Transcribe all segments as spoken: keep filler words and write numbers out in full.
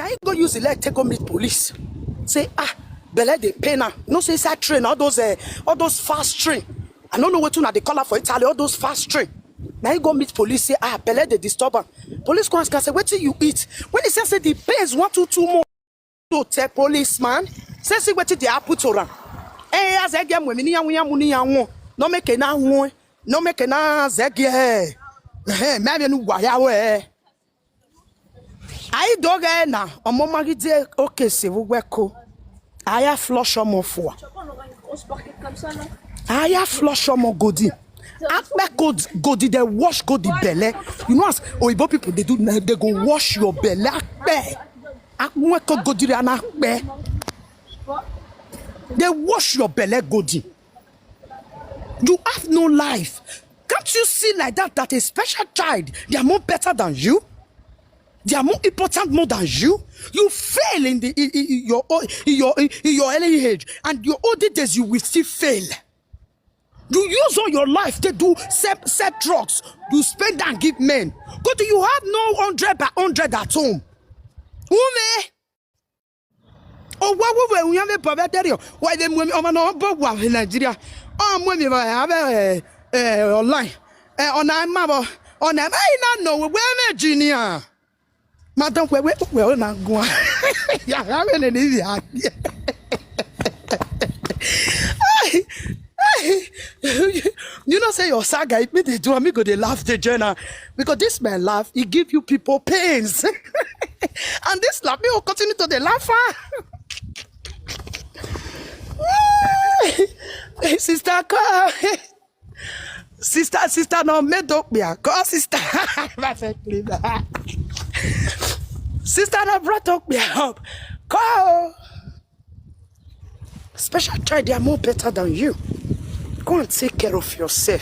He go use the leg take go meet police. Say, ah, belle dey pain am. No say inside train, all those uh, all those fast train. I don't know what una dey call am for Italy, all those fast train. Now he go meet police, say, ah, belle dey disturb am. Police come ask am, say, wetin you eat? When he say, say the pains want to too much. To tell policeman, say, see wetin dey happen to am. Eh, as I get money, ni yamu yamu ni yamu. No make na one. No make na zege. Eh, me me nu wa ya we. Ayi doge na, ọmọ magide oke se wo we ko. Aya flush ọmọ fua. Aya flush ọmọ godi. Akpe godi, godi dey wash godi belle. You know as oyibo people dey do na, they go wash your belle. Akpe. Akpe ko godi re ana akpe. They wash your belle godi. You have no life. Can't you see like that that a special child, they are more better than you? They are more important more than you. You fail in the in, in- in your o- in your in, in your early age, and your older days you will still fail. You use all your life to do sell, sell drugs. You spend and give men. Go to you have no hundred by hundred at home. Ume. Oh, what we we have a poverty? Why they move on and bob in Nigeria? Oh, move me have a online. Eh, on a mabo. On a I no know where me junior. Madam, where where where na go? Yeah, I mean, yeah. You know say your saga, if me dey do am, me go dey laugh the journal, because this my laugh, e give you people pains. And this laugh me will continue to dey laugh. Ah. Sister, call. Sister, sister, no me don't be a call sister. Perfectly. Sister, no brought up me up. Call. Special child, they are more better than you. Go and take care of yourself.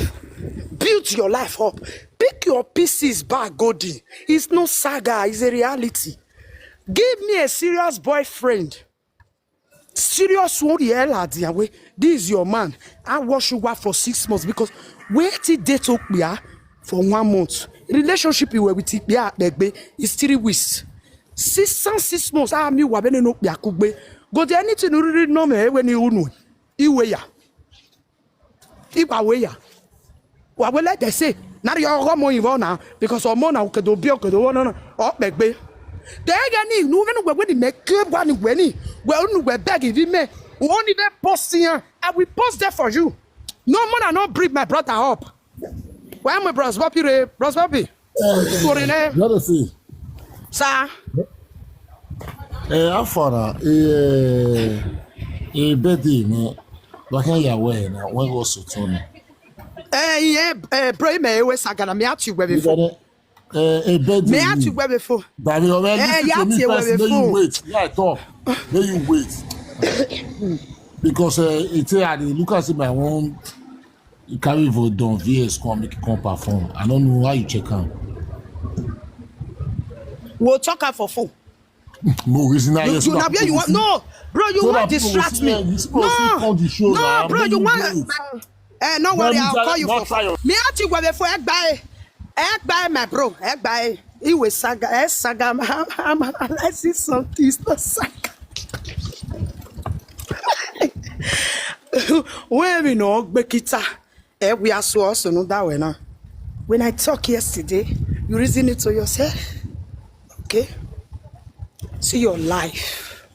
Build your life up. Pick your pieces back, Godi. It's no saga, it's a reality. Give me a serious boyfriend. Serious one, yeah, lad, yeah, wey. This is your man. I wash you for six months because wait till date Okpia for one month. Relationship you were with Ikpia Akpegbe is three weeks. Six and six months, ah, me wa bene no Okpia Kugbe. Go there anything you really know me when you know. Iwe ya. Iwa we ya. Wa we let they say. Na yo go mo involve now because o mo na okedo bi okedo wo no no. O pegbe. They get ni nu we no we ni me ke ba ni we ni. We no we beg if me. We only be post here. I will post there for you. No man, I no bring my brother up. Why my bros Bobby Ray? Bros Bobby. Sorry, ne? Let us see. Sir. Eh, how far? Eh, eh, birthday, ne? Like, yeah, where? When was it on? Eh, yeah, eh, bro, me we sagana me ati we before. Eh, eh, birthday. Me ati we before. But we already Eh, listen to yeah, me ati we first. May you before. Wait. Yeah, I talk. May you wait. Because uh, it's here, I dey look at my own. You carry for Don V S come make you come perform. I don't know how you check am. We'll talk am for phone. Mo reason now. You, yes, you now where you want? No, bro, you So want that people will distract see, me. Yeah, these people will see No, come the show no, now. Bro, Make you you want? Wait. Eh, no Let worry, me I'll try, call you not for try your phone. Me auntie go before Egbai. Egbai, my bro, Egbai. He was saga, eh, saga. I'm, I'm, I'm, I see something. It's not saga. When we know, Bekita, eh, we are so also know that way now. When I talk yesterday, you reason it to yourself. Okay? See your life.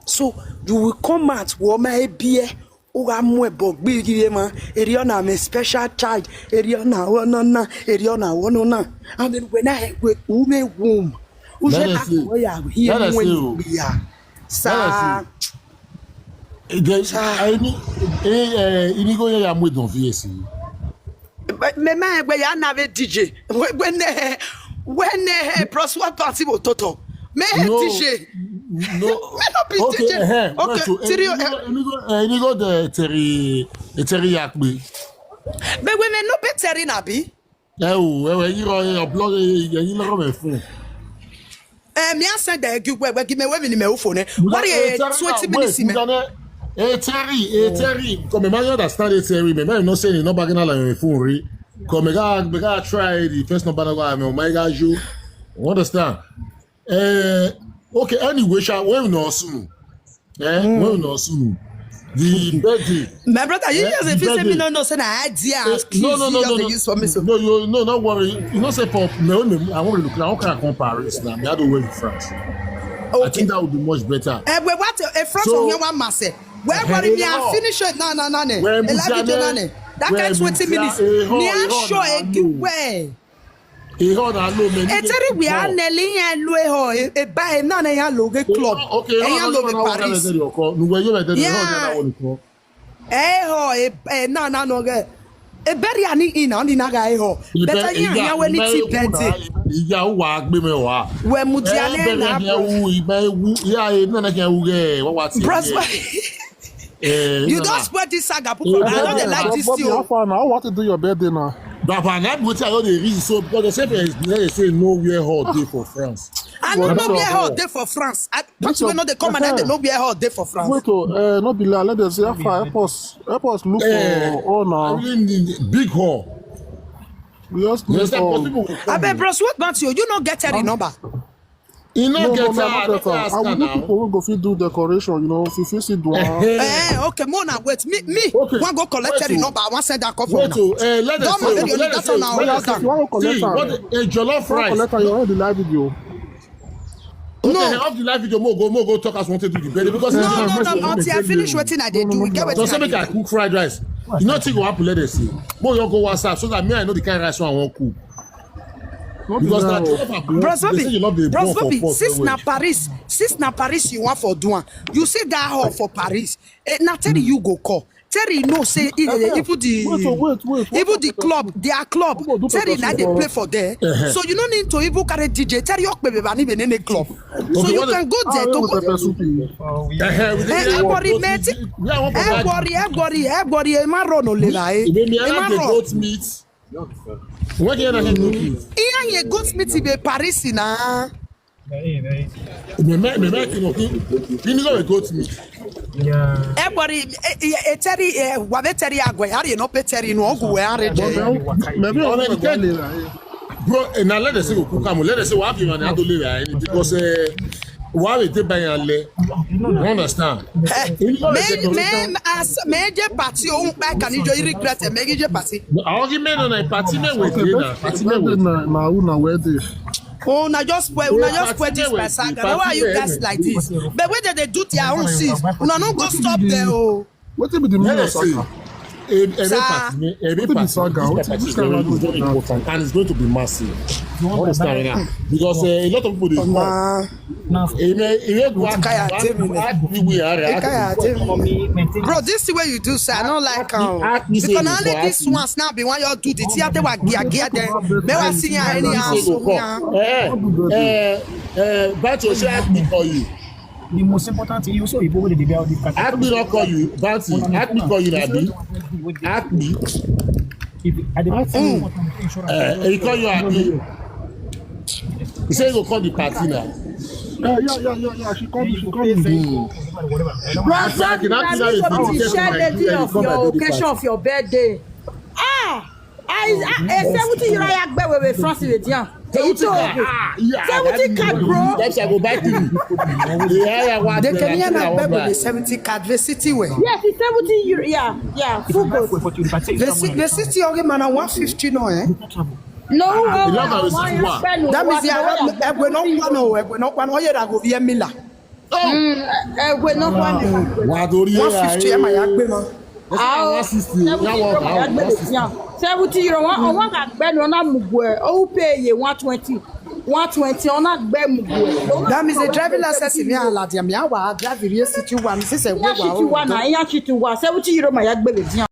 So you will come out, woman, A B A. Uga mwe bogbi gire ma. Eriona, I'm a special child. Eriona, oh no no. Eriona, oh no no. And then when I we ume womb. Uje Let us see. Akoya here Let us when see. We are. Let us Sir. See. Eh, they- Sir. I need, eh, eh, Inigo ya mwe Don V S. Me me we ya na ve D J. When eh, when eh, proswa party bo toto. Me No. D J. No. Me no be Okay, D J. Eh, Okay, wait, so, eh, Terry, Inigo, eh, Inigo, eh, Inigo the Terry, eh, Terry Yakbi. But when me no be Terry Nabi. Eh, oh, eh, eh, you know, eh, your blog, eh, eh, you know, my phone. Eh, me I send the give we give me we ni me phone. Eh. What eh, eh, Terry, twenty wait, minutes in me. You know, eh, Terry, eh, Terry. Come, man, you understand it, Terry. Man, you know, say, you know, back in the phone, right? Come, me go, me go try the first number, go, me, my guy, you understand? Eh, Okay, anyway, sha, when we no soon, eh, when we no soon, the birthday. My brother, you Eh, just dey the feel say me birthday. No know say na idea Eh, as kids no, no, you no, just no, dey no. Use for me so. No, you no, not worry. You know, say for me, when me, I want to look. I want to come Paris now. Me, I don't wait in France. I Okay. Think that would be much better. Eh, we what a France So- on here one mass. Well, worry me, I no. Finish it. No, no, no, no. Well, Eleven to Muziane, none. That well, kind twenty Muziane, minutes. eh, ho, Ni eh, a ho, show na a no. give way. He hold on, no, man. Eteri we are Nelly and Louis ho. A buy him now. Club. Okay, Eh, ya lo Paris. No, where you like that? Yeah. Eh ho, eh, eh, no, no, no, eh. E beri ani ina ni na ga eh ho. Better you ya when it's birthday. Iya wa gbe me wa. We Muziane na. Ibe wu, iya e na na ke wu ge. What what? Bros, Eh, you no, don't no. Spoil this saga. People, I know they like this Bobby, how you. Far now? What to do your birthday now? But for that, what I know the reason. So because they say, they say nowhere hot day for France. I don't know But where so- hot day for France. I, but you know they come and they know where hot day for France. Wait, oh, uh, not be lie. Let them say, how far? Help us, help us look Eh, for all now. I really need big hall. We just You need understand? Because for. People will come. I bet, bros, what about you? You not get Terry number. You No, not no, get no, her. not that. I will do people who go fit do decoration. You know, if you fit see do. Eh, Eh, okay, more now wait. Me, me, Okay. One go collect Wait, Terry oh. number. One send that call for Wait, now. oh, eh, let us Don't say, matter, you let need us that say, now. let Well us say, done. You want to collect see, am? what a jollof Collect rice. am, you already live video. Okay, No. Off the live video, more go, more go talk as wanted to the belly because No, no, no. Until I finish wetin I dey do, we get So wetin say I make dey I do. Cook fried rice. You know, think what happen. Let us see. More you go WhatsApp so that me I know the kind of rice I want cook. Because that jollof and Bros they say you love Bobby, the Bros bone for Bobby, pot since well na well. Paris, since na Paris you want for do am, you see that hall for Paris. Eh, na tell you go call. Terry know say eh, eh, even the Wait, oh, wait, wait, wait, even the wait, club, their club. Who go do Terry na dey percussion? Play for there. Uh-huh. So you no need to even carry D J. Terry Okpebeba ni be nene club. So Okay, you what can go there Ah, to with go. Pepper Soup. Eh, eh, we dey Eh, here, Ebori goat mate. meat. We are one for that. Ebori, Ebori, Ebori, Emaro no le la eh. Èmi mi ara dey Emaro. Goat meat. Wọ́n kì í yẹn náà ṣe goat meat. Iya ye goat meat be Paris na. Mẹ̀mẹ́ mẹ̀mẹ́ kì í mọ̀ kí kí ni lọ́wọ́ goat meat. Ebori, eh, eh, eh, Terry, eh, wa be Terry agwe. Ari no pe Terry no ogu we are je. Maybe Ọmọ I'm ẹni kẹ́ni. Bro, eh, na let us say we cook am. Let us say we have you and Ado Lere, eh, because eh, we have a day by and le. You understand? Eh, me me as me je party o un pa kan jo regret me je party. Àwọn kí mẹ́rin náà party mẹ́wẹ̀ẹ́ dé náà party mẹ́wẹ̀ẹ́. Na na who na where dey? Oh, una just spoil, una just Party spoil this mẹ́wẹ̀ẹ́ my dé, saga. party Why are you mẹ́wẹ̀ẹ́ guys dé. Like this? But where did they do their own sins? Una no go stop there oh. Wetin be the meaning of Honestly, saga? Every Sir. party, every Wetin be party, saga? this Wetin party this is kind very, language is very be that? Important and it's going to be massive. You understand right now? Because uh, a lot of people dey come. Ma, Èmi èmi kò Kaya tèmi ni. Act the way I react. Kaya tèmi. Maintain Bro, this thing wey you do, sir, I don't like am. Act me say Because you na for only act these me. Ones now be one your do the theater wa gia gia there. Be wa see ya anyhow. Say go So come. ya. Eh eh eh. But you say act me call you. The most important thing, you saw people with the baby this country. Act me not call you. Bounty. Act me call you na be. Act me. If I did not see Eh, he call you Abi. He say he go call the party now. Yeah, yeah, yeah, yeah, yeah. She come, she come. Act me, act me, act me, Share the day of your occasion of your birthday. Ah, I a seventy euro ya gbe wewe France le dia. Èyí tó o gùn. Seventy card, bro. That's I go buy T V. Yeah, yeah, what? They can hear na beg with the seventy card, the city way. Yes, it's seventy euro. Yeah, yeah, full gold. The, ci- the city okay man, one fifty no eh. No, The love of the city one. That means yeah, egbe no one no egbe no one. Oh yeah, that go be a miller. Egbe no one. Wà á dorí One fifty ẹ máa yá gbé mọ́. One sixty. That one, that one, one sixty. Seventy euro. Wọn wọn kà gbẹnu ọ̀nà mùgbò ẹ̀ ó pay ye one twenty, one twenty ọ̀nà gbẹ mùgbò ẹ̀. That means the driving license mi àlàdé mi àwa drive the city one. Sísè Ìyá ṣì ti wà náà, ìyá ṣì ti wà, seventy euro mà yá gbèrè díẹ̀.